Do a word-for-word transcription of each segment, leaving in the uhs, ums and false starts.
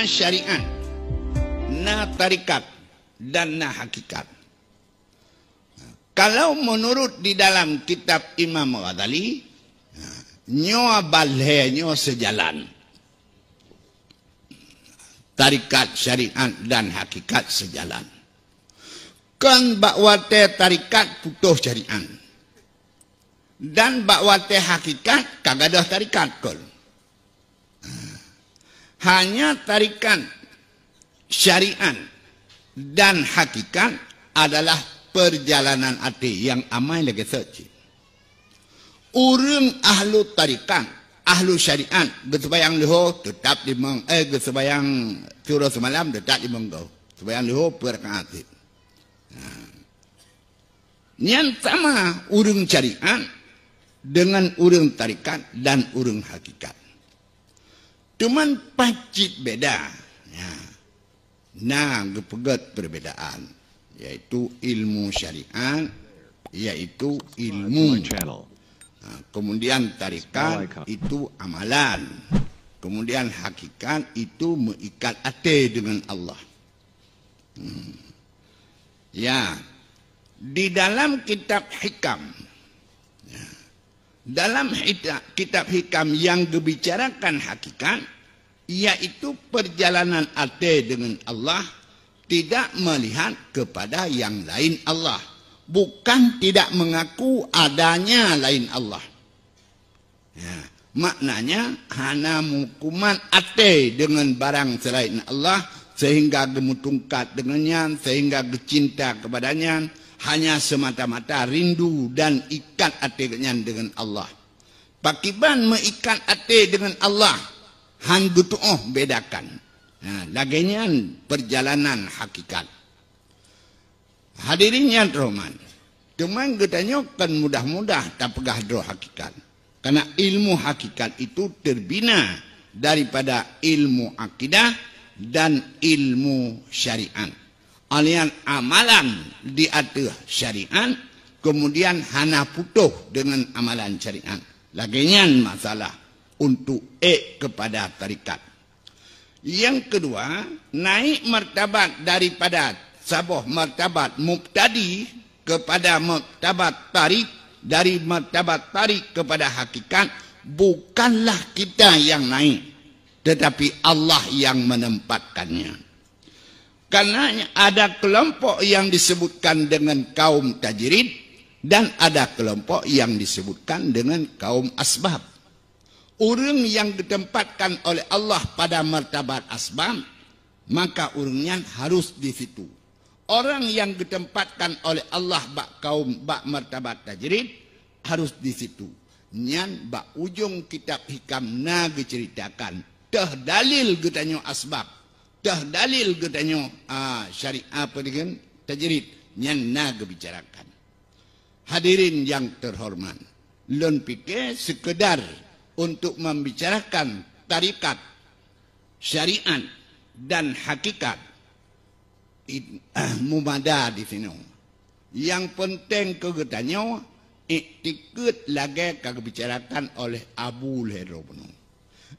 syariat, na tarikat, dan na hakikat. Kalau menurut di dalam kitab Imam Ghazali, nyoe balhée nyoe seujalan. Tarikat, syariat, dan hakikat seujalan. Kon bak watée tarikat putôh syariat. Dan bak watée hakikat ka gadôh tarikat kon. Hanya tarikat, syariat, dan hakikat adalah perjalanan até nyang amai lagée seucit. Ureuëng ahlu tarikat, ahlu syariat, geuseumayang leuho teutap limong, eh, geuseumayang siuroe seumalam teutap limong goe. Seumayang leuho peuet rakaat cit. Nyan sama ureuëng syariat dengan ureuëng tarikat dan ureuëng hakikat. Cuman pacit beda. Ya. Na geupeugét perbedaan, yaitu ilmu syariat, yaitu ilmu. Ha, kemudian tarikat itu amalan. Kemudian hakikat itu meuikat até dengan Allah. Hmm. Ya, di dalam kitab Hikam, ya, dalam hita-, kitab Hikam yang geubicarakan hakikat, yaitu perjalanan até dengan Allah, tidak melihat kepada yang lain Allah, bukan tidak mengaku adanya lain Allah. Ya, maknanya hana meukumat até dengan barang selain Allah, sehingga geumutungkat dengan nyan, sehingga geucinta kepada nyan, hanya semata-mata rindu dan ikat até nyan dengan Allah. Pakiban meuikat até dengan Allah, han geutuoh bedakan. Ha, lagée nyan perjalanan hakikat. Hadirin nyang terhormat, teuma geutanyoe kon mudah-mudah tapeugah droe hakikat. Karena ilmu hakikat itu terbina daripada ilmu akidah dan ilmu syariat. Alian amalan di ateueh syariat, kemudian hana putôh dengan amalan syariat. Lagée nyan masalah untuk ék kepada tarikat. Yang kedua, naik martabat daripada saboh martabat mubtadi kepada martabat tarik, dari martabat tarik kepada hakikat, bukanlah kita yang naik, tetapi Allah yang menempatkannya. Karena ada kelompok yang disebutkan dengan kaum tajrid dan ada kelompok yang disebutkan dengan kaum asbab. Ureuëng yang ditempatkan oleh Allah pada martabat asbab, maka ureuëng nyan harus di situ. Orang yang ditempatkan oleh Allah bak kaum, bak martabat tajrid, harus di situ. Nyan bak ujong kitab Hikam na geuceritakan, teuh dalil geutanyoe asbab, teuh dalil geutanyoe, ah, syariat apa dengan tajrid, nyan na geubicarakan. Hadirin yang terhormat, lôn pike sekedar untuk membicarakan tarikat, syariat, dan hakikat, it-, mumada di sinoe. Yang penting keu geutanyoe, iktikeuet lagée ka geubicarakan oleh Abu lhée droe bunoe.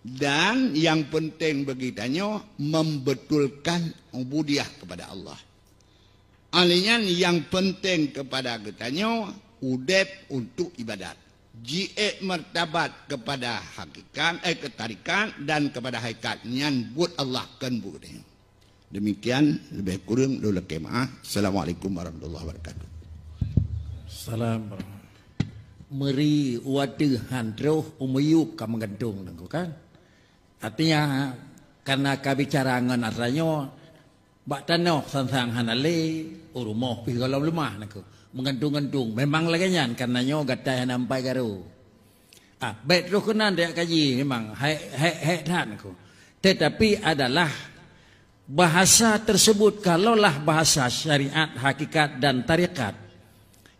Dan yang penting bagi tanyoe, membetulkan ubudiyah kepada Allah. Alih nyan nyang peunteng keupada geutanyoe udeb untuk ibadat. Jiék martabat keupada hakikat, eh, keu tarikat dan keupada hakikat nyan buet Allah, kon buet geutanyoe. Demikian, leubeh kureueng lôn lakée meu'ah. Assalamualaikum warahmatullahi wabarakatuh. Salam. Meuri watée han troh u miyueb ka meugantong nangku kan. Artinya, karena ka bicara ngon atra nyoe, bak tanoh sang-sang hana lé, u rumoh pih gohlom leumah nangku. Meugantung-gantung. Memang lagée nyan, karena nyoe gatai hana ampai garo. Ah, bék troh keunan tajak kaji, memang hék, hék, hék that nangku. Tetapi adalah bahasa tersebut, kalaulah bahasa syariat, hakikat dan tarekat,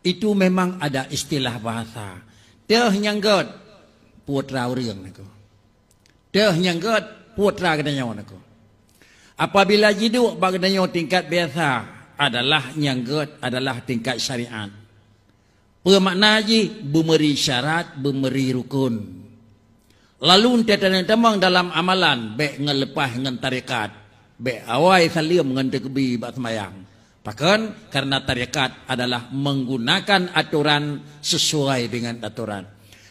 itu memang ada istilah bahasa. Teuh nyang gét, putra ureuëng nangku. Teuh nyang gét, putra geutanyoe nangku. Apabila jiduek bak geutanyoe tingkat biasa, adalah nyang gét adalah tingkat syariat. Peue makna jih? Beumeuri syarat, beumeuri rukun. Lalu ente taneuk tamong dalam amalan, bèk ngon leupah ngon tarekat, bèk awai saleuem ngon teukeubie bak seumayang. Pakon? Karena tarekat adalah menggunakan aturan sesuai dengan aturan.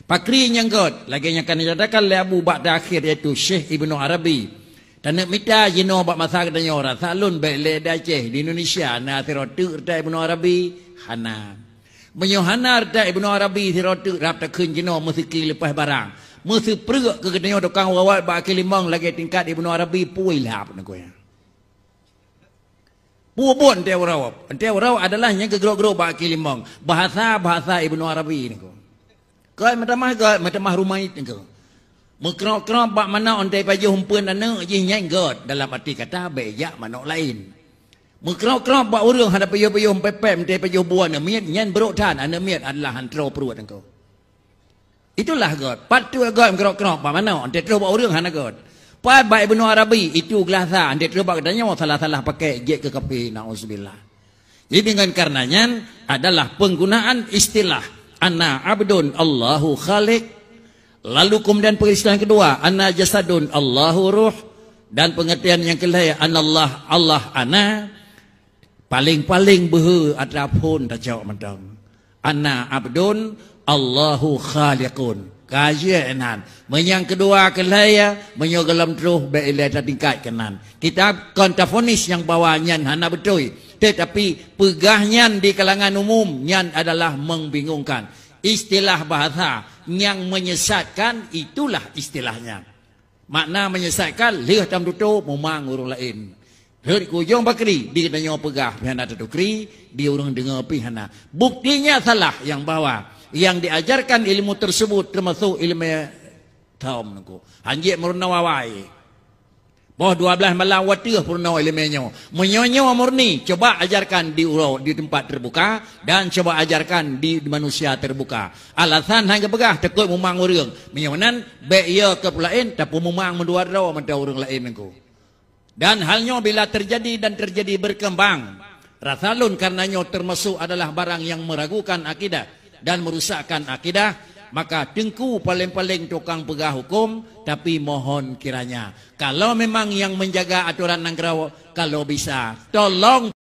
Pakri nyang göt, lagèe nyang ka neunyatakan lé Abu bak takhir, yaitu Syekh Ibnu Arabi. Taneuk mita jinoe bak masa geutanyoe, rasa lôn bèk lé di Aceh, di Indonesia na sidroe teuk reuta Ibnu Arabi? Hana. Meunyoe hana reuta Ibnu Arabi sidroe teuk, rab takheun jinoe meuseuki leupah barang, meuseupreuek keu geutanyoe tukang rawat bak akhé limong lagèe tingkat Ibnu Arabi, pui lhap neukô nyan. Peue buet ente uroe? Ente uroe adalah nyang keugrok-grok bak akhé limong, bahasa-bahasa Ibnu Arabi neukô. Göt meutamah, göt meutamah rumaid neukô. Meukrok-krok bak manok ente pajoh eumpeuen aneuk jih, nyan göt, dalam arti kata bèk jak manok laén. Meukrok-krok bak ureueng hana pajoh-pajoh pèp-pèp, ente pajoh bu aneuk miet, nyan brok that, aneuk miet adalah han troh pruet neukô. Itulah göt. Pat teuk göt meukrok-krok bak manok, ente troh bak ureueng hana göt. Pat bak Ibnu Arabi, itu geulasa, ente troh bak geutanyoe salah-salah pakèk jeuet keu kafé, naudzubillah. Jadi dengan karena nyan adalah penggunaan istilah ana abdun Allahu khaliq, lalu kemudian pengistilahan kedua ana jasadun Allahu ruh, dan pengertian yang kelhèe anallah, Allah ana. Paléng-paléng beuhe atra phon tacok mantong. Ana abdun, Allahu khaliqun. Ka jeuet nan. Meunyoe nyang keudua keulhèe, meunyoe gohlom troh bèk ilèe tatingkat keunan. Kita kon tafonis nyang bahwa nyan hana beutôi. Tetapi peugah nyan di kalangan umum, nyan adalah membingungkan. Istilah bahasa nyang menyesatkan, itulah istilahnya. Makna menyesatkan, lheueh tam tutoe mumang ureueng laén. Rhot keu ujong pakri, di geutanyoe peugah pih hana tatukri, di ureueng deungoe pih hana. Buktinya salah nyang bahwa nyang diajarkan ilmu tersebut termasuk ilmu thom neukô. Hanjeuet meurunoe awai. Boh dua blaih malam watèe peurunoe ilmu nyoe. Meunyoe nyoe murni, coba ajarkan di uroe, di tempat terbuka, dan coba ajarkan di manusia terbuka. Alasan hana geupeugah, takot mumang ureueng. Meunyoe nan, bèk yo keu peue laén, tapi mumang meudua droe mantong ureueng laén neukô. Dan hal nyoe bila terjadi dan terjadi berkembang, rasa lôn karena nyoe termasuk adalah barang yang meragukan akidah dan merusakkan akidah, maka teungku paléng-paléng tukang peugah huköm, tapi mohon kiranya, kalau memang yang menjaga aturan nanggroe, kalau bisa, tolong